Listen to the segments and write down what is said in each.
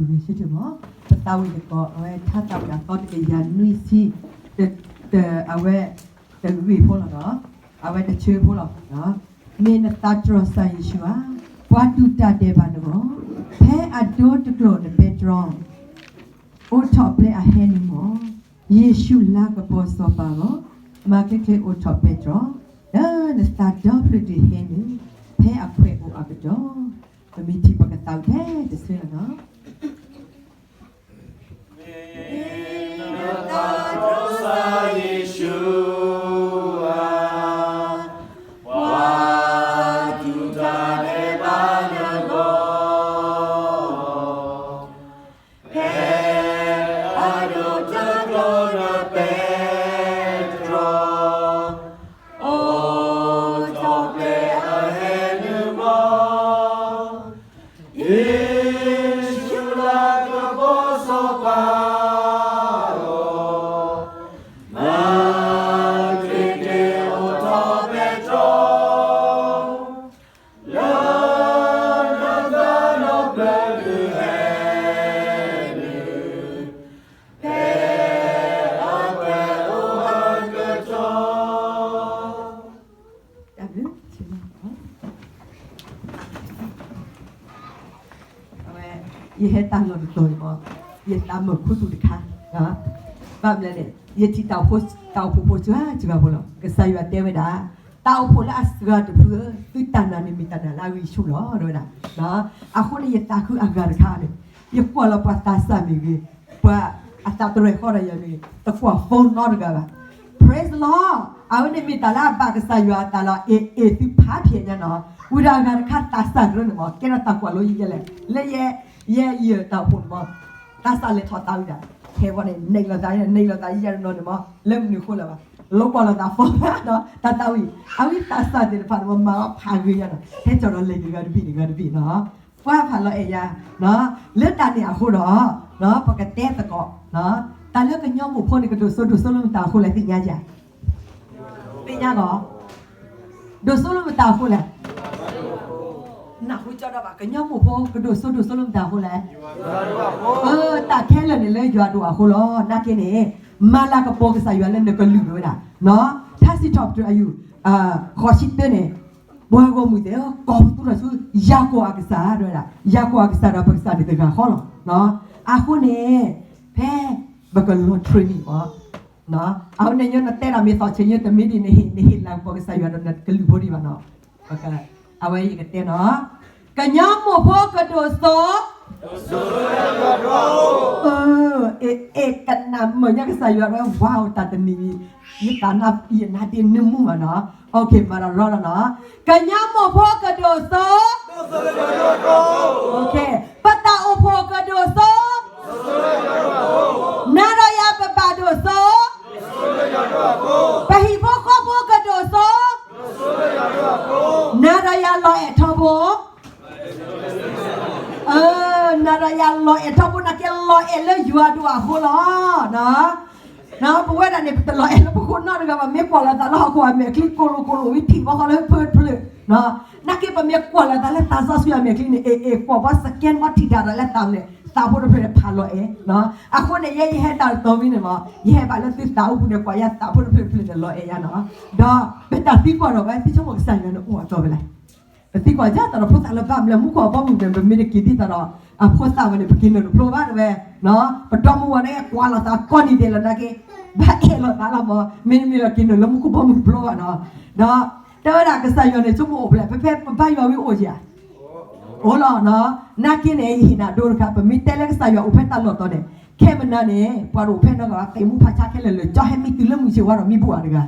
ဂ့ၤဆၢထၢၣ်မး, ပသးဝံၣ်တကိး အဝဲထါသးဝံၣ်အသီတကယၤနွံဆံ, တ, တ, အဝဲတဂ့ၢ်ဖိလီၤနီၤ, အဝဲတဆၢဖိလီၤ. မ့ၢ်နသးတြီဆၣ်ယ့ၣ်ၡူးဧါ, ပှၤတူၢ်တၢ်ဒဲးဘးတဂီၢ်, ဖဲအဒိတကျိာ်နပဲတြီ အိးထီၣ်ပျဲအဟဲနုာ်မး, ယ့ၣ်ၡူးလၤကပီၤစီၤပၤအဂီၢ်, မၤချ့ချ့အိးထီၣ်ပဲတြီ, လၢနသးဒီဖျၢၣ်ဒုးဟဲနုာ်, ဖဲအခွဲးအိၣ်အကတီၢ်, ပမ့ၢ်ထံၣ်ပကသးအိၣ်ထဲတဆၢလီၤနီၤ. မ့ၢ်နသးတြီဆၣ်ယ့ၣ်ၡူးဧါ, ပှၤတူၢ်တၢ်ဒဲးဘးတဂီၢ်, ဖဲအဒိတကျိာ်နပဲတြီ, အိးထီၣ်ပျဲအဟဲနုာ်မး, ယ့ၣ်ၡူးလၤကပီၤစီၤပၤအဂီၢ်, မၤချ့ချ့အိးထီၣ်ပဲတြီ, လၢနသးဒီဖျၢၣ်ဒုးဟဲနုာ်, ဖဲအခွဲးအိၣ်အကတီၢ်. တၢ်ဘျုး အဝဲ ယဟဲတၢ်လီၢ်တတီၤန့ၣ်မး, ယသးမုာ်ခူသူၣ်တခါ, ဘၣ်မနုၤလဲၣ်န့ၣ် ယထံၣ်တၢ်အိၣ်ဖှိၣ် တၢ်အိၣ်ဖှိၣ်ဖိစှၤစှၤဖိလီၤ. ကစၢ်ယွၤတဲဝဲဒၣ်, တၢ်အိၣ်ဖှိၣ်လၢအစှၤတဖုဧၢ, သုတၢ်နာ်န့ၣ်မ့ၢ်တၢ်နာ်လၢအဂံၢ်ဆူၣ်လီၤ တဲဝဲဒၣ်. အဃိန့ၣ် ယသးခုအဂၤတခါန့ၣ်, ယကွၢ်လီၤပှၤသးစၢ်မ့ၢ်ဂ့ၤ, ပှၤအသးတရဲၣ်ဃီဒီးယၤမ့ၢ်ဂ့ၤ, တကွၢ်ဖိနီတဂၤဘၣ်. Praise the Lord. အဝဲန့ၣ်မ့ၢ်တၢ်လၢအဘၣ်ကစၢ်ယွၤအသးလီၤ. အ့ၣ် အ့ၣ်သုဖးဖျဲးညါနီၤ, ဝံၤဒီးအဂၤတခါသးစၢ်ကရၢန့ၣ်မး ကဲထီၣ်တၢ်ကွၢ်လိယဲၢ်လဲၣ်, လၢယဲယဲယတၢ်အိၣ်ဖှိၣ်န့ၣ်မး, သးစၢ်လဲၤထီၣ်သးဝံၣ်ဒၣ်, ခဲအံၤန့ၣ် နဲၣ်လိာ်သး နဲၣ်လိာ်သးယဲၢ်တနီၤန့ၣ်မး, လၢမနုၤအဃိလၢၤဘၣ်, လိကွၢ်လိာ်သးဖီဒီးတၢ်သးဝံၣ်, အဝဲသးစၢ်သ့ၣ်တဖၣ်န့ၣ်မး မၤအီၣ်ဖးဂ့ၤညါနီၤ, ဟဲကၠီၤဒီးလဲၤက့ၤဂၤတဘ့ၣ်န့ၣ် ဂၤတဘ့ၣ်နီၤ, ပှၤဖးလီၤအဲၣ်ယၤ, လၢတၢ်န့ၣ်အဃိဒီး, ပကတဲသကိး, တၢ်လၢကညီမိၢ်ဖိန့ၣ် ကဒိၣ်စိဒိၣ်စိလၢမတၤအဃိလဲၣ် သ့ၣ်ညါဧါ, သ့ၣ်ညါကီး, ဒိၣ်စိလၢမတၤအဃိလဲၣ်, နၢ်ဟူကၠီဒီးဘၣ် ကညီမိၢ်ဖိကဒိၣ်စိဒိၣ်စိလၢမတၤအဃိလဲၣ်, တၢ်ခဲလၢာ်န့ၣ်လၢယွၤဒိၣ်အဃိလီၤ. နာ်က့န့ၣ်, မၤလၤကပီၤကစၢ်ယွၤလၢနကလုၢ်ဝဲဒၣ်, ထါစံးထီၣ်ပတြၢၤအယူၢ်, ဃိးဆံတၢန့ၣ်, ပှၤဂီၢ်မုၢ်သ့ၣ်ဧၢ, ကိးပသူထီၣ်ဆူယၤကိာ်အကစၢ် တဲဝဲဒၣ်, ယၤကိာ်အကစၢ်ဒီးပကစၢ်န့ၣ်တဂၤဃီလီၤ. အဃိန့ၣ်, ဖဲပကလီၤ training အီၤ, အဝဲန့ၣ်ညါနတဲဒၣ်မ့ၢ်သီၣ်ဆံးညါ တမ့ၢ်ဒ်နဟ့ၣ်လၤကပီၤကစၢ်ယွၤဒီးနကလုၢ်ဖိဒံးဘၣ်နီၤ, အဝဲယကတဲနီၤ, ကညီမိၢ်ဖိကဒိၣ်စိ အဲ ကနၣ်မုာ်ညါကစၢ်ယွၤဝဲ ဝါအိၣ်တၢ်တနံၤ, ယတၢ်နါယနါဒ့နမူဘၣ်နီၤ, မၤဒီးရီလီၤနီၤ, ကညီမိၢ်ဖိကဒိၣ်စိ, ပတၢ်အိၣ်ဖှိၣ်ကဒိၣ်စိ, နၤဒီးယၤပဘၣ်ဒိၣ်စိ, ပဟံၣ်ဖိဃီဖိကဒိၣ်စိ, နၤဒီးယၤလီၤအဲၣ်ထီဘိ နၤဒီးယၤလီၤအဲၣ်ထီဘိ နာ်က့လီၤအဲၣ်လၢယွၤဒိၣ်အဃိလီၤ. ပဝဲဒၣ်န့ၣ် ပတလီၤအဲၣ်လၢပဃိနီတဂၤဘၣ်, မ့ၢ်ကွၢ်လီၤသးလၢဟီၣ်ခိၣ်အမဲာ်ချံကိၢ်လိာ်ကိၢ်လိာ်ဝံၤထံၣ်ဘီဃီလၢဖၢတဖျၢၣ်, နာ်က့ပမ့ၢ်ကွၢ်လီၤသးလၢသးစီဆှံအမဲာ်ချံန့ၣ် အဲၣ်အဲၣ်ကွၢ်ဘီ scan ဘီထံၣ်တၢ်ဒီးလၢသးန့ၣ် သးဖိတဖျၢၣ်န့ၣ်ဖးလီၤအဲၣ်, အဃိန့ၣ် ယဲယဟဲတၢ်တတီၤဝံၤန့ၣ်မး ယဟဲဘၣ်လၢသုသးအိၣ်ပူၤန့ၣ် ကွၢ်ယၤသးဖိတဖျၢၣ်တဖျၢၣ်န့ၣ်လီၤအဲၣ်ယၤနီၤ, ဒီးပတၢ်သံကွၢ်ဒီးဝဲ သုဆိကမိၣ်ကစၢ်ယွၤန့ၣ်အိၣ်အတီၢ်ဖဲလဲၣ် ပသံကွၢ်ယၤသးဒီးဖိသၣ်လၢဘၣ်မနုၤ မူခိၣ်အဘီအမုၢ်န့ၣ် ပမ့ၢ်တက့ၤဒ်သိးဒီး အဖိသၣ်ဝဲန့ၣ် ပက့ၤနုာ်တဖျိဘၣ်တဲဝဲ, ပဒီမါဝၤန့ၣ် ကွၢ်လိာ်သးကိးနံၤဒဲးလီၤနာ်က့, ဘၣ်အဲၣ်လိာ်သးလီၤမး မ့တမ့ၢ်ဒီးက့ၤနုာ်လၢမူခိၣ်ဘီမုၢ်တဖျိဘၣ်နီၤ, ဒီးတဲဝဲဒၣ်ကစၢ်ယွၤန့ၣ် ဆိကမိၣ်အိၣ်ဖဲလဲၣ် ဖဲဖဲပဘါယွၤဝံၤအိၣ်ဧါ အိၣ်လီၤနီၤ, နာ်က့န့ၣ် ယဟ့ၣ်နၤဒိတခါ ပမ့ၢ်တဲလၢကစၢ်ယွၤအိၣ်ဖဲတၢ်လီၢ်တီၤန့ၣ် ခဲမနၤန့ၣ် ပှၤတအိၣ်ဖဲနီတဂၤဘၣ် သ့ၣ်မူဖးဆါခဲလၢာ်လၢာ် ကၠီဟဲမံတုၤလၢမုၢ်ဆ့ၣ်ဝါဒီးမံဘူၣ်အါတဂၤ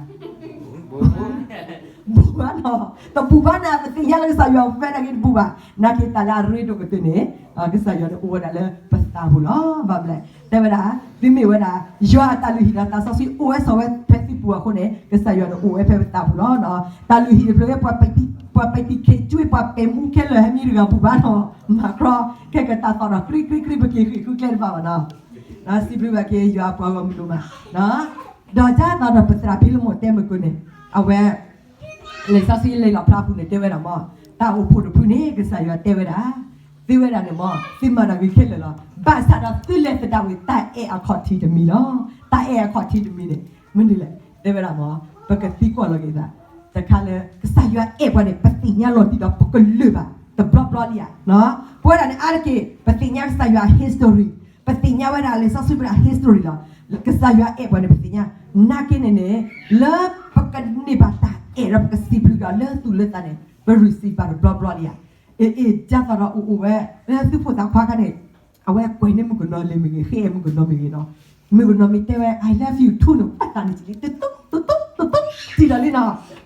ဘူၣ်ဘၣ်နီၤ, တဘူၣ်ဘၣ်န့ၣ် ပသ့ၣ်ညါလၢကစၢ်ယွၤအိၣ်ဖဲနာ်က့တဘူၣ်ဘၣ်, နာ်က့တၢ်လၢအရ့ဒိၣ်ကတၢၢ်န့ၣ် ကစၢ်ယွၤန့ၣ်အိၣ်ဝဲဒၣ်လၢပသးပူၤလီၤ. ဘၣ်မနုၤလဲၣ် တဲဝဲဒၣ် သုမ့ၢ်ဝဲဒၣ် ယွၤအတၢ်လုၢ်ဟံၣ်ဒီးသးစီဆှံအိၣ်ဝဲဆိးဝဲဖဲသုပူၤအဃိန့ၣ် ကစၢ်ယွၤန့ၣ်အိၣ်ဝဲဖဲပသးပူၤလီၤ. တၢ်လုၢ်ဟံၣ်တဖျၢၣ် ပှၤပဲာ်တံၢ်ခ့ၣ်ကွ့ၢ် ပှၤပဲာ်တံၢ်ခဲလၢာ် ဟဲမံတဂၤဘူၣ်ဘၣ်နီၤ, မၤကြီ ခဲကတၢ်သီၣ်ဒီး ကြံကြံကြံ ပက့ၤဃ့ၢ်ဃုကျဲတဘၣ်ဘၣ်နီၤ, စံးဘျုးဘၣ်က့ၤယွၤအပှၤဂီၢ်မုၢ်ဒိၣ်မး, ဒီးဒ်သိးဒီးပသရၣ်ဖံလမုၣ်တဲမုၢ်ကၢန့ၣ် အဝဲ လံာ်စီဆှံလံာ်လီၣ်ဖျါပူၤန့ၣ် တဲဝဲဒၣ်မး တၢ်အိၣ်ဖှိၣ်တဖုန့ၣ် ကစၢ်ယွၤတဲဝဲဒၣ် သုဝဲဒၣ်န့ၣ်မး သုမၤတၢ်ဂ့ၤခဲလၢာ်လီၤ. ဘၣ်ဆၣ်ဒီးသုလဲၤသဒၣ်ဝံၤ တၢ်အဲၣ်အခီၣ်ထံးတမံၤလီၤ. တၢ်အဲၣ်အခီၣ်ထံးတမံၤန့ၣ် မနုၤလဲၣ်, တဲဝဲဒၣ်မ့ၢ် ပကသံကွၢ်လီၤက့ၤသး တခါလၢ ကစၢ်ယွၤအဲၣ်ပှၤန့ၣ် ပသ့ၣ်ညါလီၤတံၢ်ဒီး ပကလုၢ်ဘၣ် တဘျီဘျီလံဧါ. ပဝဲဒၣ်န့ၣ် အါတက့ၢ် ပသ့ၣ်ညါကစၢ်ယွၤ history, ပသ့ၣ်ညါဝဲဒၣ် လံာ်စီဆှံပှၤ history လီၤ. ကစၢ်ယွၤအဲၣ်ပှၤန့ၣ် ပသ့ၣ်ညါ, နာ်က့န့ၣ်န့ၣ် လၢပကန့ၢ်ဘၣ်တၢ်အဲၣ်ဒီး ပကစံးဘျုးဒီးလၢသူၣ်လၢသးန့ၣ် ပ receive ဘၣ်တဘျီဘျီလံဧါ. အ့ အ့ ဒ်သိးဒီးအိၣ်အိၣ်ဝဲ လၢသုဖိသၣ်ခွါခါန့ၣ် အဝဲကွဲးန့ၢ်မုၣ်ကနီၤလံမ့ၢ်ဂ့ၤ, ဃ့အဲၣ်မုၣ်ကနီၤမ့ၢ်ဂ့ၤနီၤ, မုၣ်ကနီၤမ့ၢ်တဲဝဲ I love you too န့ၣ် ဘၣ်သးန့ၣ်လံ တတူၢ်တတူၢ်တတူၢ်တတူၢ် စံးလီၤလံနီၤ.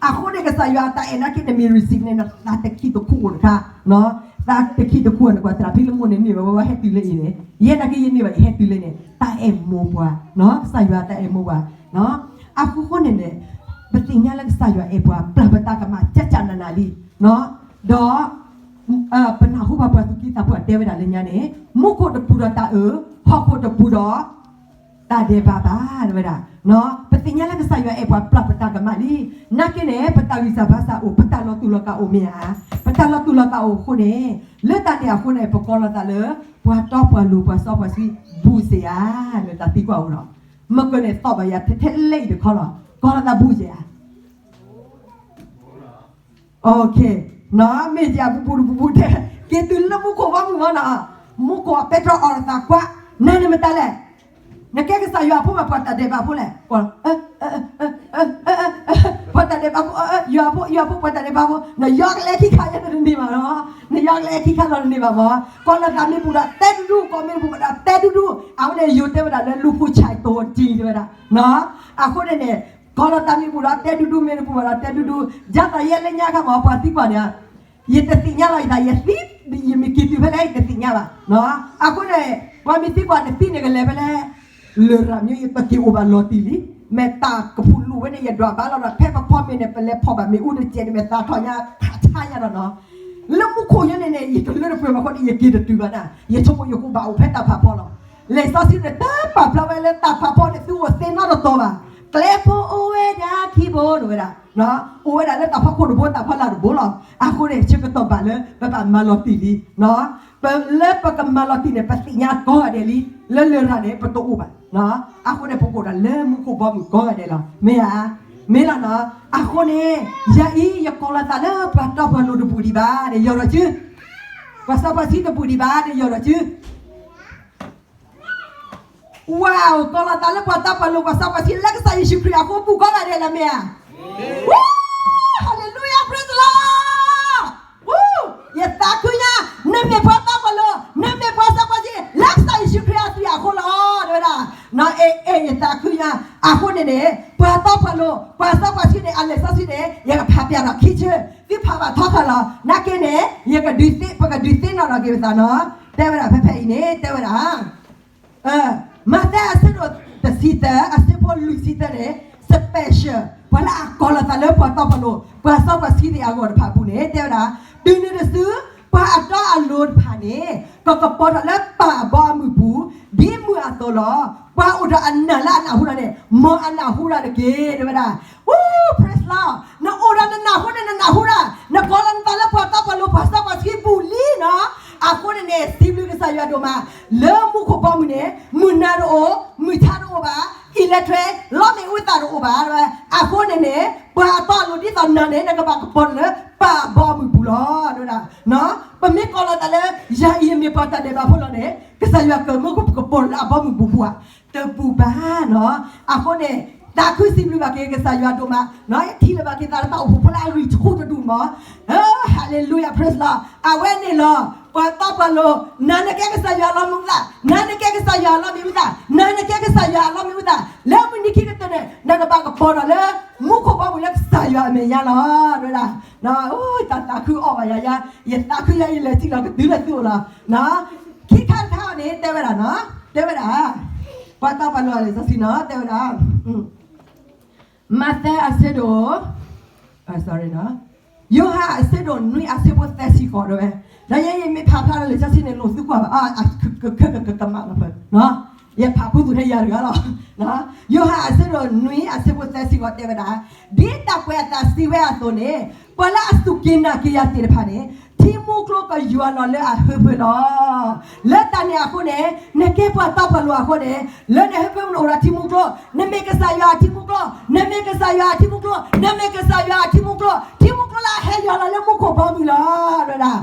အဃိန့ၣ် ကစၢ်ယွၤတၢ်အဲၣ်နာ်က့န့ၣ် မ့ၢ် receive န့ၣ် သးတခံတခူအိၣ်တခါ, သးတခံတခူန့ၣ် ကွၢ်သရၣ်ဖံလၢမိၢ်န့ၣ် န့ၢ်ဘၣ်ဝဲ ဝဲဟဲတုၤလၢအံၤန့ၣ်, ယဲနာ်က့ယန့ၢ်ဘၣ် ယဟဲတုၤလၢန့ၣ် တၢ်အဲၣ်မိၢ်ပှၤ, ကစၢ်ယွၤတၢ်အဲၣ်မိၢ်ပှၤ. အဃိဃိန့ၣ်န့ၣ် ပသ့ၣ်ညါလၢကစၢ်ယွၤအဲၣ်ပှၤ ပျၢ်ပတၢ်ကမၣ် ကၠးကၠးနးနးလံ, ဒီး ပနၢ်ဟူဘၣ်ပှၤသူၣ်က့သးပှၢ်တဲဝဲဒၣ်လၢညါန့ၣ် မူခိၣ်တပူၤဒီးတၢ်အၢ, ဟီၣ်ခိၣ်တပူၤဒီး တၢ်ဒဲးဘးဘၣ် တဲဝဲဒၣ်. ပသ့ၣ်ညါလၢကစၢ်ယွၤအဲၣ်ပှၤ ပျၢ်ပတၢ်ကမၣ်လံ. နာ်က့န့ၣ် ပတၢ်ဂံၢ်စၢ်ဘါစၢ်အိၣ်, ပတၢ်လီၤတူာ်လီၤကာ်အိၣ်မ့ၢ်ဧါ. ပတၢ်လီၤတူာ်လီၤကာ်အိၣ်အဃိန့ၣ် လၢတၢ်န့ၣ်အဃိန့ၣ် ပကိးလီၤသးလၢ ပှၤတီပှၤလိၤ ပှၤစီပှၤဆှံ ဘူးစ့ၢ်ဧါ, လၢတၢ်သံကွၢ်အိၣ်ဒီး မ့ၢ်ကန့ၣ်သီၣ်ဘၣ်ယၤ ထဲထဲလဲၣ်အံၤတခီလီၤ, ကိးလီၤသးဘူးစ့ၢ်ဧါ. မ့ၢ်ယၤ ပူပူတပူပူတဲ က့ၤတုၤလၢမူခိၣ်ဘီမုၢ်မနီၤ, မူခိၣ်အပဲတြီအီၤလီၤသးကွၢ်, နၤန့ၣ်မတၤလဲၣ်, နကဲကစၢ်ယွၤအဖိမး ပှၤတၢ်ဒဲးဘးဖိလဲၣ်, ပှၤတၢ်ဒဲးဘးဖိ, ယွၤဖိ, ယွၤဖိ ပှၤတၢ်ဒဲးဘးဖိ, နယီကလဲခံခါယဲၢ်တန့ၢ်ဘၣ်နီၤ, နယီကလဲခံခါလီၤတန့ၢ်ဘၣ်မး, ကိးလီၤသးမ့ၢ်ပူၤဒီးတဲဒူဒူ, ကိးမ့ၢ်တပူၤဘၣ်ဒီးတဲဒူဒူ, အဝဲန့ၣ်ယိၤတဲဝဲဒၣ်လၢလူၤဖိဆဲးတိၤတံၢ်တဲဝဲဒၣ်, အဃိန့ၣ်န့ၣ် ကိးလီၤသးမ့ၢ်ပူၤဒီးတဲဒူဒူ, မ့ၢ်တပူၤဘၣ်ဒီးတဲဒူဒူ, ဒ်သိးယဲလၢညါခါမး ပှၤသံကွၢ်န့ၣ် ယတသ့ၣ်ညါလီၤယသး ယသံ ယမ့ၢ်က့ၤတုၤဖဲလဲၣ် ယတသ့ၣ်ညါဘၣ်. အဃိန့ၣ် ပှၤမ့ၢ်သံကွၢ်နသံန့ၣ်ကလဲၤဖဲလဲၣ်, လရာ်မျိုး ယတက့ၤအိၣ်ဘၣ်လီၤတံၢ်လံ, မ့ၢ်တၢ်ကဖူးလူၤဝဲန့ၣ် ယဒွးဘၣ်လီၤဒီး ဖဲပဖီမ့ၢ်န့ၣ် ပလဲၤဖီၣ်ဘၣ်မ့ၣ်အူတစဲးန့ၣ် မ့ၢ်သးထီၣ်ညါ ထးဆါညါဒီးနီၤ လၢမူခိၣ်ယဲန့ၣ်န့ၣ် ယတလၢတပှဲၤဘၣ်ဃီန့ၣ် ယက့ၤတတုၤဘၣ်ဒၣ်, ယဆိကမိၣ်ယကဘၣ်အိၣ်ဖဲတၢ်ဖးဖီလီၤ. လံာ်စီဆှံန့ၣ် တပာ်ဖျါဝဲလၢတၢ်ဖးဖီန့ၣ် သုအိၣ်သ့နီတတီၤဘၣ်. ကျဲဖိအိၣ်ဝဲဒၣ်ခံဘိန့ၣ်ဝဲဒၣ်, အိၣ်ဝဲဒၣ်လၢတၢ်ဖီခိၣ်တဘိ တၢ်ဖီလာ်တဘိလီၤ. အဃိန့ၣ် ဆၢကတီၢ်ဘၣ်လၢပဘၣ်မၤလီၤတံၢ်လံ. ပလၢပကမၤလီၤတံၢ်န့ၣ် ပသ့ၣ်ညါကိးဂၤဒဲးလံ, လၢလရာ်န့ၣ် ပတအိၣ်ဘၣ်. အဃိန့ၣ် ပကအိၣ်ဒၣ်လၢမူခိၣ်ဘီမုၢ်ကိးဂၤဒဲးလီၤ. မ့ၢ်ဧါ, မ့ၢ်လီၤနီၤ. အဃိန့ၣ် ယၤအံၤ ယကိးလီၤသးလၢပှၤတီပှၤလိၤတဘူးဒံးဘၣ်န့ၣ် ယီၤဒီးစု, ပှၤစီပှၤဆှံတဘူးဒံးဘၣ်န့ၣ် ယီၤဒီးစု ဝါ, ကိးလီၤသးလၢပှၤတီပှၤလိၤ ပှၤစီပှၤဆှံ လၢကစၢ်ယ့ၣ်ၡူးခရံာ်အဃိ ဘူးကိးဂၤဒဲးလီၤ မ့ၢ်ဧါ. Hallelujah, praise the Lord. ယသးခုညါ, နမ့ၢ်ပှၤတီပှၤလိၤ, နမ့ၢ်ပှၤစီပှၤဆှံ လၢကစၢ်ယ့ၣ်ၡူးခရံာ်အသွံၣ်အဃိလီၤ တဲဝဲဒၣ်. အဲ အဲ ယသးခုညါ. အဃိန့ၣ်န့ၣ် ပှၤတီပှၤလိၤ ပှၤစီပှၤဆှံန့ၣ် အလံာ်စီဆှံန့ၣ် ယကဖးပျးထီၣ်ခံဆၢ, သုဖးဘၣ်ထီဃာ်လီၤ. နာ်က့န့ၣ် ယကဒုးသ့, ပကဒုးသ့ၣ်နီၣ်ထီၣ်က့ၤပသးနီၤ. တဲဝဲဒၣ်ဖဲဖဲအံၤန့ၣ် တဲဝဲဒၣ် မးသဲအဆၢဒိၣ်တဆံသၢ အဆၢဖိလွံၢ်ဆံသၢန့ၣ် special ပှၤလၢအကိးလီၤသးလၢပှၤတီပှၤလိၤ ပှၤစီပှၤဆှံသ့ၣ်အဂီၢ်တဖၣ်အပူၤန့ၣ် တဲဝဲဒၣ်, တုၤနုၤတစု ပှၤအတီအလိၤတဖၣ်န့ၣ် ကကပီၤထီၣ်လၢပၢ်အဘီအမုၢ်ပူၤ ဒ်မုၢ်အသိးလီၤ. ပှၤအိၣ်ဒီးအနၢ်လၢအနၢ်ဟူတၢ်န့ၣ် မ်အနၢ်ဟူတၢ်တက့ၢ် တဲဝဲဒၣ်. Woo, praise Lord. နအိၣ်ဒီးနနၢ်ဟူန့ၣ် နနၢ်ဟူတၢ်, နကိးလီၤနသးလၢပှၤတီပှၤလိၤ ပှၤစီပှၤဆှံဘူးလံနီၤ. အဃိန့ၣ်န့ၣ် စံးဘျုးကစၢ်ယွၤဒိၣ်မး, လၢမူခိၣ်ဘီမုၢ်န့ၣ် မုၢ်နၤတအိၣ်, မုၢ်ဆါတအိၣ်ဘၣ်, electric လီမ့ၣ်အူသၣ်တအိၣ်ဘၣ်. အဃိန့ၣ်န့ၣ် ပှၤအတီအလိၤဒ်သိးနၤန့ၣ် နကဘၣ်ကပီၤလၢပၢ်အဘီအမုၢ်ပူၤလီၤ. ပမ့ၢ်ကိးလီၤသးလၢ ယၤအံၤယမ့ၢ်ပှၤတၢ်ဒဲးဘးဖိလီၤန့ၣ် ကစၢ်ယွၤကမၢကပီၤလၢအဘီအမုၢ်ပူၤပူၤဧါ, တပူၤဘၣ်နီၤ. အဃိန့ၣ် သးခုစံးဘျုးဘၣ်က့ၤကစၢ်ယွၤဒိၣ်မး, ထံၣ်လၢၤဘၣ်က့ၤသးလၢတၢ်အိၣ်ဖှိၣ်ဖိလၢအဂံၢ်ဆူၣ်တဒူၣ်မး. Hallelujah, praise Lord. အဝဲန့ၣ်လီၤ ပှၤတီပှၤလိၤ, နၤနကဲကစၢ်ယွၤအလီမ့ၣ်အူသၣ်, နၤနကဲကစၢ်ယွၤအလီမ့ၣ်အူသၣ်, နၤနကဲကစၢ်ယွၤအလီမ့ၣ်အူသၣ်, လၢမုၢ်နံၤခံကတၢၢ်န့ၣ် နကဘၣ်ကပီၤထီၣ်လၢ မူခိၣ်ဘီမုၢ်လၢကစၢ်ယွၤအမဲာ်ညါလီၤ တဲဝဲဒၣ်. တၢ်သးခုအီၣ်ဘၣ်ယၤ, ယသးခုယၤ ယလဲၤထံၣ်လီၤကတုၤလၢသုအိၣ်လီၤ. ခံခါတခါအံၤန့ၣ် တဲဝဲဒၣ်နီၤ, တဲဝဲဒၣ် ပှၤတီပှၤလိၤအလံာ်စီဆှံနီၤ, တဲဝဲဒၣ် မးသဲအဆၢဒိၣ်, ယိၤဟၣ်အဆၢဒိၣ်နွံအဆၢဖိသၢဆံဃိးတဲဝဲ, ဒီးယဲယမ့ၢ်ဖးဖျါလၢလံာ်စီဆှံန့ၣ် လိၣ်သုကွၢ်ဘၣ်, ကမၣ်လီၤဖဲ, ယဖးဖုသူထဲယၤတဂၤလီၤ. ယိၤဟၣ်အဆၢဒိၣ်နွံအဆၢဖိသၢဆံဃိးတဲဝဲဒၣ်, ဒ်တၢ်ကွဲးအသးစံးဝဲအသိးန့ၣ်, ပှၤလၢအစူၢ်က့ၤနာ်က့ၤယၤသ့ၣ်တဖၣ်န့ၣ် ထံမူကျိကယွၤလီၤလၢအဟၢဖၢလီၤ. လၢတၢ်န့ၣ်အဃိန့ၣ် နကဲပှၤတီပှၤလိၤအဃိန့ၣ် လၢနဟၢဖၢမုၢ်နအိၣ်ဒီးထံမူကျိ, နမ့ၢ်ကစၢ်ယွၤအထံမူကျိ, နမ့ၢ်ကစၢ်ယွၤအထံမူကျိ, နမ့ၢ်ကစၢ်ယွၤအထံမူကျိ, ထံမူကျိလၢအဟဲယွၤလီၤလၢမူခိၣ်ဘီမုၢ်လီၤ တဲဝဲဒၣ်.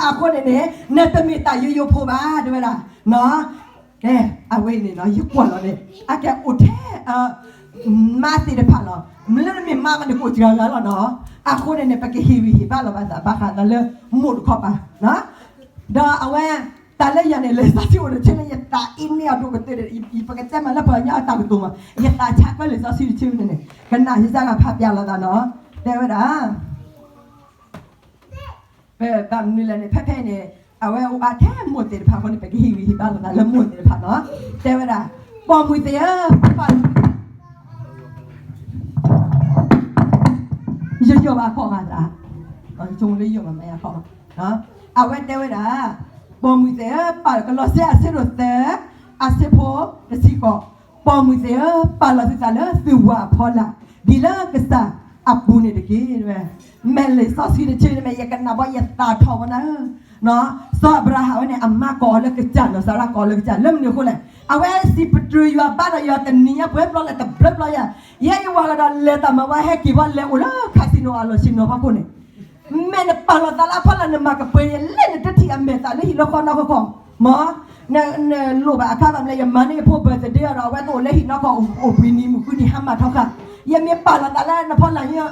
အဃိန့ၣ်န့ၣ် နတမ့ၢ်တၢ်ယိယိဖိဘၣ် တဲဝဲဒၣ်. အဝဲန့ၣ် ယကွၢ်လီၤန့ၣ် အကဲအိၣ်ထဲ မါသ့ၣ်တဖၣ်လီၤ. မ့ၢ်လၢနမ့ၢ်မါမး နကအိၣ်စှၤဂၤလီၤနီၤ. အဃိန့ၣ်န့ၣ် ပကဟ့ၣ်ဂံၢ်ဟ့ၣ်ဘါလိာ်ပသးဘၣ်ဃးသးလၢမိၢ်တခီပၤ, ဒီးအဝဲ တၢ်လၢယၤန့ၣ် လံာ်စီဆှံအိၣ်တဆၢလၢယသးအ့န့ၢ်အီၤဒိၣ်ကတၢၢ်ဒီး ပကတဲမးလၢပှၤကညီအတၢ်ကတိၤမး ယသးဆါကွၢ်လံာ်စီဆှံတဆၢန့ၣ်န့ၣ် ကနၣ်ယစၢ်ဂၤဖးပျၢ်လိာ်သးနီၤ. တဲဝဲဒၣ် ပဘၣ်မနုၤလဲၣ်န့ၣ် ဖဲဖဲအံၤန့ၣ် အဝဲအိၣ်အါထဲမိၢ်သ့ၣ်တဖၣ်အဃိန့ၣ် ပကဟ့ၣ်ဂံၢ်ဟ့ၣ်ဘါလိာ်သးလၢမိၢ်သ့ၣ်တဖၣ်နီၤ. တဲဝဲဒၣ် ပိာ်မုၣ်သ့ၣ်ဧၢ, ယယီၢ်ဘၣ်အခီၣ်မးသး, ဆိလၢယယီၢ်ဘၣ်မးအခီၣ်မး, အဝဲတဲဝဲဒၣ် ပိာ်မုၣ်သ့ၣ်ဧၢ, ပာ်လီၤ ကလီးစဲအဆၢဒိၣ်သၢ အဆၢဖိတဆံဃိး, ပိာ်မုၣ်သ့ၣ်ဧၢ, ပာ်လီၤသုသးလၢသုဝၤအဖီလာ် ဒ်လၢကစၢ်အပူၤန့ၣ်တက့ၢ်. မ့ၢ်လံာ်စီဆှံတဆၢန့ၣ် မ့ၢ်ယကနၣ်ဘီယသးထီၣ်ဝဲနၤဧၢ. စီၤအၤဘြၤဟၣ်ဝဲန့ၣ် အမါကိးအီၤလၢကစၢ်နီၤ, စၤရါကိးအီၤလၢကစၢ် လၢမနုၤအဃိလဲၣ်, အဝဲစံးပတြၢၤယွၤဘါဒီးယွၤတနံၤညါပှဲၤဘျီလဲၣ် တဘျီဘျီယၤ, ယဲယဝၤကဒီးလဲၤတၢ်မၤဝဲဟဲက့ၤဘီလဲၤအိၣ်လၢ casino အလီၢ်ဆ့ၣ်နီၤဖီခိၣ်န့ၣ် မ့ၢ်နပာ်လီၤသးလၢအဖီလာ် နမၤကပၢၤယလဲၣ် နတထံၣ်အမဲာ်သးလၢဟံၣ်လၢဃီနီၢ်ခီခီ, မ့ၢ် နလိၣ်ဘၣ်အခါဘၣ်မလဲၣ် ယမၤန့ၢ်ယဖိ birthday ဒီး အဝဲတအိၣ်လၢဟံၣ်နီၢ်ခီ အိၣ်ပှဲၤနံၤမုၢ်ဃုနံၤဟါမၢ်ထီဃာ်, ယမ့ၢ်ပာ်လီၤသးလၢနဖီလာ်ညါ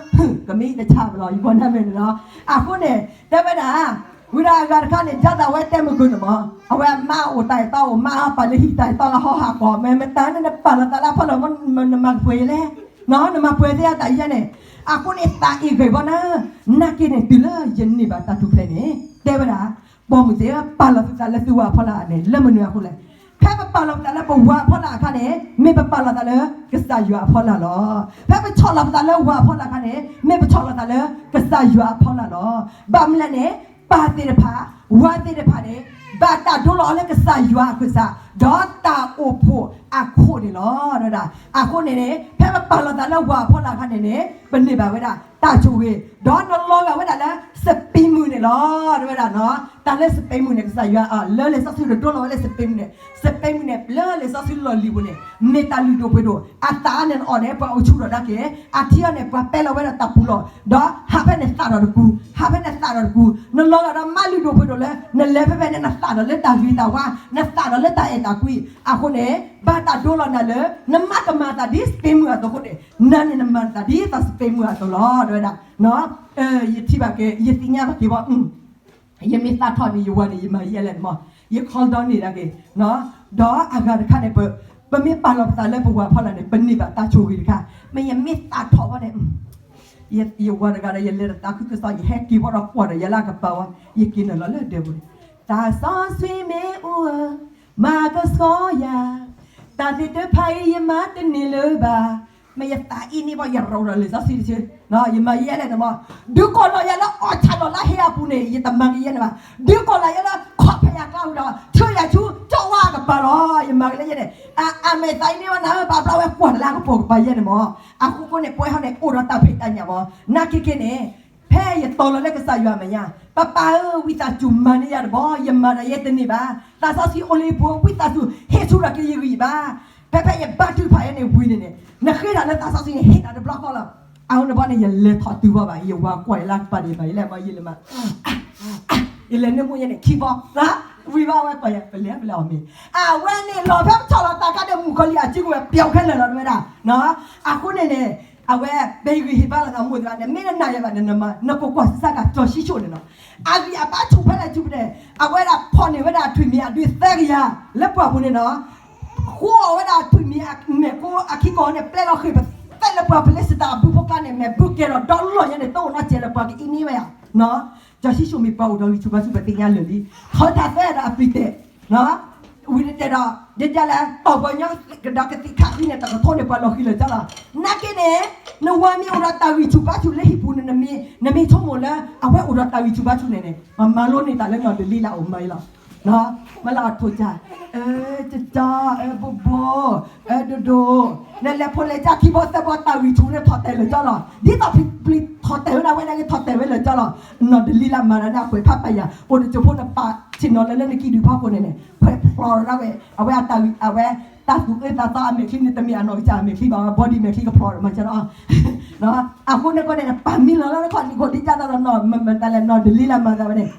ကမ့ၢ်တဆါဘၣ်လီၤ ယဘီနၤမ့ၢ်န့ၣ်လီၤ. အဃိန့ၣ် တဲဝဲဒၣ် ဝံၤဒီးအဂၤတခါန့ၣ် ဒ်သိးအဝဲတဲမုၢ်ကၢန့ၣ်မး အဝဲမါအိၣ်တၢ်အဲၣ်တီအိၣ် မါပာ်လၢဟံၣ်တၢ်အဲၣ်တီလၢဟီဟးကီး မ့ၢ်မတၤန့ၣ် နပာ်လီၤသးလၢအဖီလာ် နမၤကပၢၤယလဲၣ်, နမၤပှဲၤသ့အတၢ်ယဲန့ၣ်, အဃိန့ၣ်သးအ့ၣ်ဂ့ၤဘီနၤ, နာ်က့န့ၣ်တုၤလၢယန့ၢ်ဘၣ်တၢ်ထူၣ်ဖျဲးန့ၣ် တဲဝဲဒၣ် ပိာ်မုၣ်သ့ၣ်ဧၢ, ပာ်လီၤသုသးလၢသုဝၤအဖီလာ်န့ၣ် လၢမနုၤအဃိလဲၣ်. ဖဲပပာ်လီၤပသးလၢပဝၤအဖီလာ်အခါန့ၣ် မ့ၢ်ပပာ်လီၤသးလၢကစၢ်ယွၤအဖီလာ်လီၤ. ဖဲပဆီၣ်လီၤပသးလၢဝၤအဖီလာ်အခါန့ၣ် မ့ၢ်ပဆီၣ်လီၤသးလၢကစၢ်ယွၤအဖီလာ်လီၤ. ဘၣ်မနုၤလဲၣ်န့ၣ် ပၢ်သ့ၣ်တဖၣ် ဝၤသ့ၣ်တဖၣ်န့ၣ် ဘၣ်တၢ်ဒိလီၤအီၤလၢကစၢ်ယွၤအခွဲးစး ဒီးတၢ်အိၣ်ဖှိၣ်အခိၣ်န့ၣ်လီၤ. အဃိန့ၣ်န့ၣ် ဖဲပပာ်လီၤသးလၢဝၤအဖီလာ်အခါန့ၣ်န့ၣ် ပန့ၢ်ဘၣ်ဝဲဒၣ်တၢ်ဆိၣ်ဂ့ၤ ဒီးနလီၤဂာ်ဝဲဒၣ်လၢစပံးမုၢ်န့ၣ်လီၤ. တဲဝဲဒၣ်နီၤ တၢ်လၢစပံးမုၢ်န့ၣ် ကစၢ်ယွၤ လၢလံာ်စီဆှံတဒိလီၤဝဲလၢစပံးမုၢ်န့ၣ် စပံးမုၢ်န့ၣ် လၢလံာ်စီဆှံလီၢ်လံၤပူၤန့ၣ် မ့ၢ်တၢ်လုၢ်ဒိၣ်ပှ့ၤဒိၣ် အသးန့ၣ်အီၤန့ၣ် ပှၤအိၣ်ဆူၣ်ထီၣ်ဒၣ်က့ၤ အထံအီၤန့ၣ် ပှၤပဲလီၤဝဲဒၣ်တၢ်ပူၤလီၤ ဒီးဟးဖဲန့ၣ်သးဒီးတကူ ဟးဖဲန့ၣ်သးဒီးတကူ နလီၤဂာ်ဒီးမါလုၢ်ဒိၣ်ပှ့ၤဒိၣ်လၢ နလဲၤဖဲဖဲန့ၣ် နသးဒီးလၢတၢ်ဂ့ၤတၢ်ဝါ နသးဒီးလၢတၢ်အဲၣ်တၢ်ကွံ အဃိန့ၣ် ဘၣ်တၢ်ဒိလီၤနၤလၢ နမါကမၤသးဒ်စပံးမုၢ်အသိးအဃိန့ၣ် နၤန့ၣ်နမၤသးဒ်သိးစပံးမုၢ်အသိးလီၤ တဲဝဲဒၣ်. ယထံၣ်ဘၣ်က့ၤ ယသ့ၣ်ညါဘၣ်က့ၤဘၣ် ယမ့ၢ်သးထီၣ်န့ၣ် ယဝၤန့ၣ် ယမၤယဲလဲၣ်န့ၣ်မး ယ call ဒီးန့ၢ်ဒၣ်က့ၤ ဒီးအဂၤတခါန့ၣ် ပမ့ၢ်ပာ်လီၤပသးလၢပဝၤဖီလာ်န့ၣ် ပန့ၢ်ဘၣ်တၢ်ဆိၣ်ဂ့ၤတခါ မ့ၢ်ယမ့ၢ်သးထီၣ်ဘၣ်န့ၣ် ယဝၤတဂၤဒီး ယလဲၤတသးခုကစီၣ် ယဟဲက့ၤဘၣ်ဒီးကွၢ်ဒီး ယလၢအကပၤဝဲ ယက့ၤနုာ်လီၤလၢဒဲပူၤန့ၣ် သးစီဆှံမ့ၣ်အူဧၢ မၤကဆှီယၤ တၢ်သ့ၣ်တဖၣ်အံၤ ယမၤတန့ၢ်လၢၤဘၣ် မ့ၢ်ယသးအ့န့ၢ်ဘၣ် ယရိးဒီးလံာ်စီဆှံတဆၢ ယမၤယဲလဲၣ်န့ၣ်မး ဒုးကိးလီၤယၤလၢအီၣ်ဆၣ်လီၤလၢဟ့အပူၤန့ၣ် ယတမၤကယဲန့ၣ်ဘၣ် ဒုးကိးလီၤယၤလၢခီၣ်ဖျဲၣ်ယၤကျါဝံၤဒီး ဆှၢယၤဆူကၠီဝါအကပၤလီၤ ယမၤကလဲၣ်ယဲန့ၣ် အမ့ၢ်သးအ့န့ၢ်ဘၣ်နၤဧၢ ဘၣ်ဘျီဝဲကွၢ်တလၢကပိာ်ကပၤယဲန့ၣ်မး အဃိဃိန့ၣ် ပှၤဟီန့ၣ် အိၣ်ဒီးတၢ်ဖံးတၢ်ညၣ်မး နာ်က့က့န့ၣ် ဖဲယတီၤလီၤလၢကစၢ်ယွၤအမဲာ်ညါ ပၢ်ပၢ်ဧၢ ဝံသးစူၤမၤန့ၢ်ယၤတဘျီ ယမၤဒီးယဲတန့ၢ်ဘၣ် သးစီဆှံအိၣ်လၢယပူၤ ဝံသးစူၤဟ့ၣ်ဆူၣ်ထီၣ်က့ၤယဂံၢ်ယဘါ ဖဲဖဲယဘါထုကဖၣ်ယဲန့ၣ်ဝံၤန့ၣ်န့ၣ် နဃ့တၢ်လၢသးစီဆှံန့ၣ် ဟ့ၣ်တၢ်တဘျီဃီလီၤ အဃိန့ၣ်ဘီန့ၣ် ယလဲၤထီၣ်တုၤဘၣ်ဘၣ် ယဝၤကွၢ်ယလၢကပၤန့ၣ် မၤယလဲၣ်ဘီ ယလဲၤမၤ ယလဲၤန့ၢ်မူယဲန့ၣ် ခံဘီ ဝံၤဘၣ်ဝဲကွၢ်ယၤ ပလဲၤပလဲၤအီၤမ့ၢ် အဝဲန့ၣ်လီၤဖဲပဆီၣ်လီၤသးခါဒီး မုၣ်ကီၤလံၢ်အစုကဝဲၤပျီခဲလၢာ်လီၤ တဲဝဲဒၣ် အဃိန့ၣ်န့ၣ် အဝဲ ပဟ့ၣ်ဂံၢ်ဟ့ၣ်ဘါလိာ်သးမိၢ်သရၣ်န့ၣ် မ့ၢ်နနာ်ယဲဘၣ်န့ၣ် နကိးကွၢ်စၢ်ကၤ စီၤၡံၣ်ၡိၣ်န့ၣ်နီၤ အဂံၢ်အဘါဆူၣ်ဖဲလဲၣ်ဆူၣ်ဖဲလဲၣ် အဝဲဒၣ်ဖီၣ်န့ၢ်ဝဲဒၣ်ထွံၣ်မံၤအဒုးသၢကယၤ လၢပှၢ်ပူၤန့ၣ်နီၤ ဃိအီၣ်ဝဲဒၣ်ထွံၣ်မံၤအမဲာ်ကိအခံကီၢ်န့ၣ် ပျဲလီၤဃ့ၢ်ပသဲလၢပှၤဖလ့ၡသးအဘုဖိကျါန့ၣ် မဲာ်ဘုကဲၤဒီးဒီလီၢ်ညါန့ၣ် တအိၣ်နီတစဲးလၢပှၤကအံးန့ၢ်ဝဲဧါ. စီၤၡံၣ်ၡိၣ်မ့ၢ်ပှၤအိၣ်ဒီးဂံၢ်ဆူၣ်ဘါဆူၣ်ပသ့ၣ်ညါလၢာ်လံ. ထီထါသဲဒီးအပျံၤတဲာ် ဝံၤတဲဒီး ဒ်လဲၣ် တီၢ်ပှၤကညီကဒီးကသံၣ်ခးဃံန့ၣ် တကထိန့ၣ် ပှၤလီၤဃံၤလၢာ်ကၠီလီၤ. နာ်က့န့ၣ် နဝၤမ့ၢ်အိၣ်ဒီးတၢ်ဂံၢ်ဆူၣ်ဘါဆူၣ်လၢဟံၣ်ပူၤန့ၣ် နမ့ၢ်ဆိကမိၣ်လၢ အဝဲအိၣ်ဒီးတၢ်ဂံၢ်ဆူၣ်ဘါဆူၣ်န့ၣ်န့ၣ် မၤလိန့ၢ်တၢ်လၢနီၢ်ဒလံလၢအအိၣ်မၤအံၤလီၤ. မ့ၢ်လၢအထိၣ်စၢ် ကၠီ ဘိဘိ ဒိၣ်ဒိၣ် နလဲၤဖိလဲၤကၢ်ခံဘီသၢဘီတၢ်ဂံၢ်ဆူၣ်န့ၣ်ထီၣ်တဲာ်လၢာ်ကၠီလီၤ. ဒ်သိးပျံၤ ထီၣ်တဲာ်ဝဲဒၣ်ဝဲဒၣ်က့ၤ ထီၣ်တဲာ်ဝဲလၢာ်ကၠီလီၤ. နီၢ်ဒလံလးမၤတၢ်န့ၣ် အကွဲးဖးပာ်ယၤ အိၣ်တစိၢ်ဖိနပာ်ဆ့ၣ်နီၤလၢလၢနကံၢ်ဒုးဖီခိၣ်န့ၣ်န့ၣ် ခွဲးဖျိးဒၣ်ဝဲ အဝဲအတၢ် အဝဲ တၢ်သူၣ်အုးသးသီအမဲာ်ချံန့ၣ် တမ့ၢ်အနီၢ်ကစၢ်အမဲာ်ချံဘၣ် အဝဲ body မဲာ်ချံကဖျိးမၤစၢၤလီၤ. အဃိန့ၣ်ကီးန့ၣ် ပာ်မံလီၤလၢနခီၣ်နံၣ်ခိၣ်ဒ်တၢ်သးနီၢ်မတၤလဲၣ် နီၢ်ဒလံလးမၤသးဝဲန့ၣ်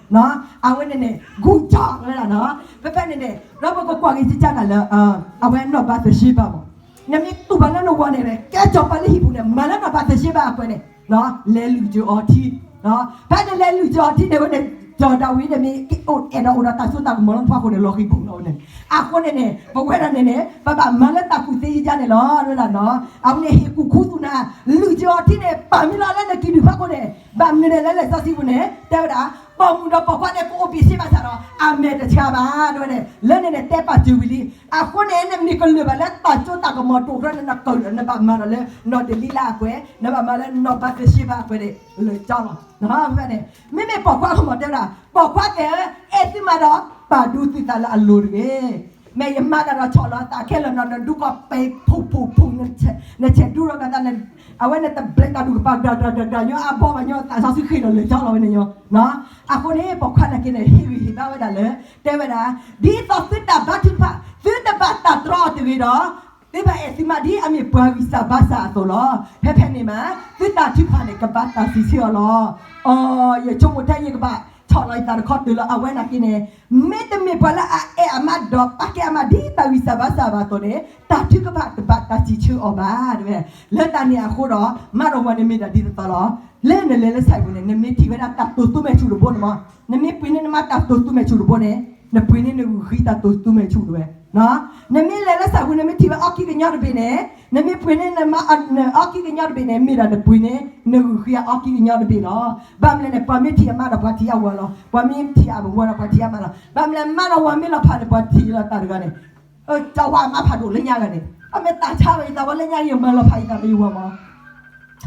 အဝဲန့ၣ်န့ၣ် ဂူၢ်ကၠီဝဲဒၣ်နီၤ ဖဲဖဲန့ၣ်န့ၣ် ဒီးပကကွၢ်က့ၤကကၢ်နၤလၢ အဝဲနီၢ်ဘၤသရှ့ဘၤမး နမ့ၢ်တူၢ်ဘၣ်လၢနဂီၢ်န့ၣ် ကဲကၠီၤပှၤလၢဟံၣ်ပူၤန့ၣ် မၤလၢနီၢ်ဘၤသရှ့ဘၤအကွဲးန့ၣ် လဲၤလုၢ်ကၠိအီၤထံ ဖဲန့ၣ်လဲၤလုၢ်ကၠိအီၤထံန့ၣ်ဝဲန့ၣ် ကၠီၤဒၤဝံးန့ၣ်မ့ၢ်အဲၣ်ဒိးအိၣ်ဒီးတၢ်စိတၢ်ကမီၤလၢဖီခိၣ်န့ၣ် လီၤဃံၤဘူးလီၤဝဲန့ၣ် အဃိန့ၣ်န့ၣ် ပဝဲဒၣ်န့ၣ်န့ၣ် ပဘၣ်မၤလၢတၢ်ကူၣ်သ့ယကါန့ၣ်လီၤ ဝဲဒၣ်နီၤ အဝဲန့ၣ်ဟ့ၣ်ကူၣ်ခူသူၣ်နၤ လုၢ်ကၠိအီၤထံန့ၣ် ပာ်မံလီၤလၢနကံၢ်ဒုးဖီခိၣ်န့ၣ် ဘၣ်မနုၤလဲၣ်လၢလံာ်စီဆှံပူၤန့ၣ် တဲဝဲဒၣ် ပိာ်မုၣ်ဒီးပိာ်ခွါန့ၣ် ကအိၣ်ဘ့ၣ်ဆ့ဘၣ်ဆၣ်ဒီး အမဲာ်တဆှးဘၣ် တဲဝဲန့ၣ် လၢန့ၣ်န့ၣ် တဲပာ်စၢၤဝံၤလံ အဃိန့ၣ် နမ့ၢ်ကလုၢ်ဘၣ်လၢတၢ်စိတၢ်ကမီၤတိာ်တြီန့ၣ် နကၢၣ်ဒီး နဘၣ်မၤဒီးလၢ နီၢ်ဒလံလးအကွဲး နဘၣ်မၤလၢနီၢ်ဘၤသရှ့ဘၤအကွဲးန့ၣ် လၢာ်ကၠီလီၤ ဖဲန့ၣ် မ့မ့ၢ်ပိာ်ခွါကမီၤတဲဝဲဒၣ် ပိာ်ခွါသ့ၣ်ဧၢ အဲၣ်သုမါဒီး ပာ်ဒိသုသးလၢအလိၤတဂ့ၤ မ့ၢ်ယမါတၢ်ဒီးဆီၣ်လီၤအသးခဲလၢာ်နီၤ နဒူကီၢ်ပဲာ်ဖူးဖူးဖူး နဆဲးဒူဒီးကသး အဝဲန့ၣ်တဘျဲးတၢ်ဒူၣ်ကပၤ ဒၣ်ဒၣ်ဒၣ်ဒၣ်ညီ အဘီဘၣ်ညီ သးစီဆှံဃ့ၢ်ဒီးလၢာ်ကၠီလီၤဝဲန့ၣ်ညီ အဃိန့ၣ် ပိာ်ခွါနာ်က့န့ၣ် ဟ့ၣ်ဂံၢ်ဟ့ၣ်ဘါဝဲဒၣ်လၢ တဲဝဲဒၣ် ဒ်သိးသုတၢ်ဘါထုကဖၣ် သုတဘၣ်တၢ်တြီအီၤတဂ့ၤဒီး သုဘၣ်အဲၣ်သုမါဒ်အမ့ၢ်ပှၤဂံၢ်စၢ်ဘါစၢ်အသိးလီၤ. ဖဲဖဲန့ၣ်မး သုတၢ်ထုကဖၣ်န့ၣ် ကဘၣ်တၢ်စံးဆၢအီၤလီၤ. အိ ယဆိကမိၣ်ထဲယကဘၣ်ဆီၣ်လီၤယသးတခီတၢၢ်လီၤ. အဝဲနာ်က့န့ၣ် မ့တမ့ၢ်ပှၤလၢအအဲၣ်အမါဒီးပာ်ကဲအမါဒ်တၢ်ဂံၢ်စၢ်ဘါစၢ်ဘၣ်အသိးန့ၣ် တၢ်ထုကဖၣ်တဘၣ်တၢ်စံးဆၢအီၤဘၣ် တဲဝဲ. လၢတၢ်န့ၣ်အဃိဒီး မါဒီးဝၤန့ၣ်မ့ၢ်ဒၣ်ဒ်သိးသိးလီၤ. လၢနလဲၤလၢဆၣ်ပူၤန့ၣ် နမ့ၢ်ထံၣ်ဝဲဒၣ်တၢ်တိာ်သူမဲာ်ဆူၣ်တဘိန့ၣ်မး, နမ့ၢ်ပှ့ၤန့ၢ်နမါတၢ်တိာ်သူမဲာ်ဆူၣ်တဘိန့ၣ် နပှ့ၤန့ၢ်နဂုၢ်ဃံတၢ်တိာ်သူမဲာ်ဆူၣ်တဝဲ နမ့ၢ်လဲၤလၢဆၣ်ပူၤ နမ့ၢ်ထံၣ်ဝဲအီၣ်ကံၣ်ကညီတဘ့ၣ်န့ၣ်, နမ့ၢ်ပှ့ၤန့ၢ်နမါအီၣ်ကံၣ်ကညီတဘ့ၣ်န့ၣ် မ့ၢ်ဒၣ်နပှ့ၤန့ၢ် နဂုၢ်ဃံအီၣ်ကံၣ်ကညီတဘ့ၣ်လီၤ. ဘၣ်မနုၤလဲၣ်န့ၣ် ပှၤမ့ၢ်ထံၣ်အမါဒီးပှၤထံၣ်အဝၤလီၤ. ပှၤမ့ၢ်ထံၣ်အဝၤဒီးပှၤထံၣ်အမါလီၤ. ဘၣ်မနုၤလဲၣ် မါဒီးဝၤမ့ၢ်လီၤဖးန့ၣ် ပှၤထံၣ်လီၤတၢ်တဂၤန့ၣ် တၢ်ဝၤအမါဖးဒိၣ်လၢညါဂၤန့ၣ် အမ့ၢ်တၢ်ဆါဝဲအံၤ တၢ်ဝဲလၢညါဂၤ မၤလီၤဖးအံၤတၢ်တယဝၤမး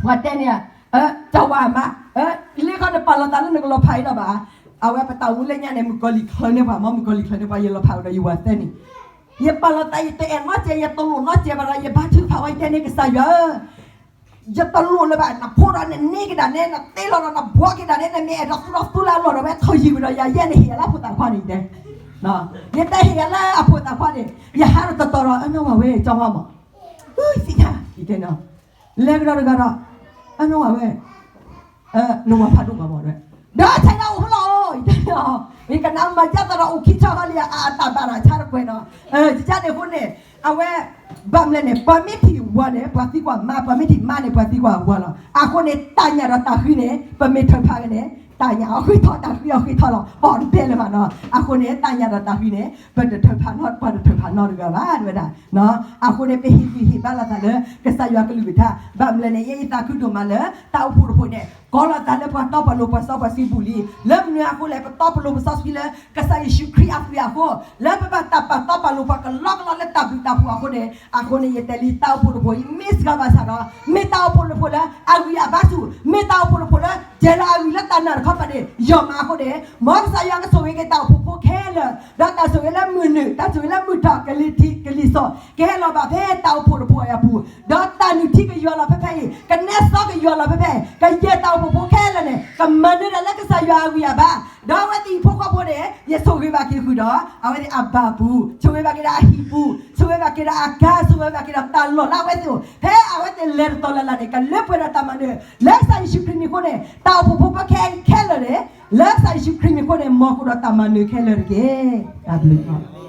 ပှၤတဲန့ၣ် တၢ်ဝၤအမါ လၢခီန့ၣ် ပာ်လီၤသးလၢနကလီၤဖးအံၤဒီးဘၣ်. အဝဲပတၢ်အိၣ်မူလၢညါန့ၣ် မုၣ်ကီၤလံၢ်ချၢန့ၢ်ပှၤမး မုၣ်ကီၤလံၢ်ချၢန့ၢ်ပှၤ ယလီၤဖးဝဲဒီးယဝၤသၢနံၣ်. ယပာ်လီၤသး ယတအဲၣ်နီတစဲး ယတလိၣ်နီတစဲးဘၣ်ဒီး ယဘါထုကဖၣ်ဝဲ ယတဲန့ၣ် ကစၢ်ယွၤဧၢ ယတလိၣ်လၢၤဘၣ် နဖိဒီးနန့ၢ်ကဒါန့ၣ် နသ့လီၤဒီးနဘှီက့ၤဒၣ်န့ၣ် နမ့ၢ်အဲၣ်ဒိးသူၣ်ထီၣ်သူၣ်လၢအလီၢ်ဒီး ဝဲထီၣ်ယံၤဝံၤဒီး ယၤယဲန့ၣ်ဟ့ၣ်ယၤလၢအဖိသၣ်ခွါန့ၣ်တဲ. ယတဲဟ့ၣ်ယၤလၢအဖိသၣ်ခွါန့ၣ် ယဟးဒီးတတီၤဒီး အနီၢ်ဝၤဝဲ ကၠီဝါမး သ့ၣ်ညါ ယတဲန့ၣ် လဲၤကဒီးတဂၤဒီး အနီၢ်ဝၤဝဲ နဝၤဖးဒိၣ်မးမး ဒီးဆဲးဒၣ်အိၣ်ဖဲလီၤ ယတဲန့ၣ် ယကနၣ်မၤကၢ်သးဒီးအိၣ်ခံဆီဟီလံ အတၢ်ဘၣ်တၢ်ဆါတကွဲးဒီး ယကန့ၣ်အဃိန့ၣ် အဝဲ ဘၣ်မနုၤလဲၣ်န့ၣ် ပှၤမ့ၢ်ထံၣ်ဝၤန့ၣ် ပှၤသံကွၢ်မါ, ပှၤမ့ၢ်ထံၣ်မါန့ၣ် ပှၤသံကွၢ်ဝၤလီၤ. အဃိန့ၣ် တၢ်ညၣ်ဒီးတၢ်ဃံန့ၣ် ပမ့ၢ်ထၢဖးက့ၤန့ၣ် တၢ်ညၣ်အီၤဃ့ထီၣ် တၢ်ဃံအီၤဃ့ထီၣ်လီၤ ပီၣ်တဘဲလၢၤဘၣ်နီၤ. အဃိန့ၣ် တၢ်ညၣ်ဒီးတၢ်ဃံန့ၣ် ပတထၢဖးနီတဂၤဘၣ် တဲဝဲဒၣ်. အဃိန့ၣ် ပဟ့ၣ်ဂံၢ်ဟ့ၣ်ဘါလိာ်သးလၢ ကစၢ်ယွၤကလုၢ်ကထါ ဘၣ်မနုၤလဲၣ်န့ၣ် ယဲယသးခုဒိၣ်မးလၢ တၢ်အိၣ်ဖှိၣ်တဖှိၣ်န့ၣ် ကိးလီၤသးလၢပှၤတီပှၤလိၤပှၤစီပှၤဆှံပူၤလံ. လၢမနုၤအဃိလဲၣ် ပတီပလိၤပစီဆှံလၢ ကစၢ်ယ့ၣ်ၡူးခရံာ်အသွံၣ်အဃိ လၢပဘၣ်တၢ်ပာ်တီပာ်လိၤပှၤကလီကလီလၢတၢ်ဘျုးတၢ်ဖှိၣ်အဃိန့ၣ် အဃိန့ၣ် ယတဲလံ တၢ်အိၣ်ဖှိၣ်တဖှိၣ်အံၤ မ့ၢ်စှၤဘၣ်ဆၣ်ဒီး မ့ၢ်တၢ်အိၣ်ဖှိၣ်တဖှိၣ်လၢ အဂံၢ်အဘါဆူၣ်, မ့ၢ်တၢ်အိၣ်ဖှိၣ်တဖှိၣ်လၢ ကဲလၢအဂံၢ်လၢတၢ်နာ်တခီပၤန့ၣ် ယီၢ်မးအဃိန့ၣ် မ်ကစၢ်ယွၤကဆိၣ်ဂ့ၤက့ၤတၢ်အိၣ်ဖှိၣ်ဖိခဲလၢာ်, ဒီးတၢ်ဆိၣ်ဂ့ၤလၢမုၢ်နုာ်, တၢ်ဆိၣ်ဂ့ၤလၢမုၢ်ထီၣ် ကလံၤထံးကလံၤစိး ကဟဲလီၤဘၣ်ဖဲတၢ်အိၣ်ဖှိၣ်တဖှိၣ်အံၤအပူၤ, ဒီးတၢ်နုၢ်ထံကယွၤလီၤဖဲဖဲအံၤ, ကနဲစီကယွၤလီၤဖဲဖဲအံၤ, ကယဲၢ်တၢ်အိၣ်ဖှိၣ်ဖိခဲလၢာ်န့ၣ် ကမၤနၢၤဒၣ်လၢကစၢ်ယွၤအဂံၢ်အဘါ, ဒီးအဝဲသ့ၣ်အံၤဖိဃီဖိန့ၣ် ယဆိၣ်ဂ့ၤဘၣ်က့ၤဃုာ်ဒီး အဝဲသ့ၣ်အဘၣ်ပူၤ, ဆိၣ်ဂ့ၤဘၣ်က့ၤဒီးအဟံၣ်ပူၤ, ဆိၣ်ဂ့ၤဘၣ်က့ၤဒီးအကါ, ဆိၣ်ဂ့ၤဘၣ်က့ၤဒီးတၢ်လီၢ်လၢအဝဲသ့ၣ်အိၣ်, ဖဲအဝဲသ့ၣ်လဲၤတတီၤလၢ်လၢ်န့ၣ် ကလၢပှဲၤဒီးတၢ်မၤနၢၤ, လၢကစၢ်ယ့ၣ်ၡူးခရံာ်မံၤအဃိန့ၣ် တၢ်အိၣ်ဖှိၣ်ဖိခဲအံၤခဲလၢာ်န့ၣ် လၢကစၢ်ယ့ၣ်ၡူးခရံာ်မံၤအဃိန့ၣ် မ်ကအိၣ်ဒီးတၢ်မၤနၢၤခဲလၢာ်တက့ၢ်. တၢ်ဘျုး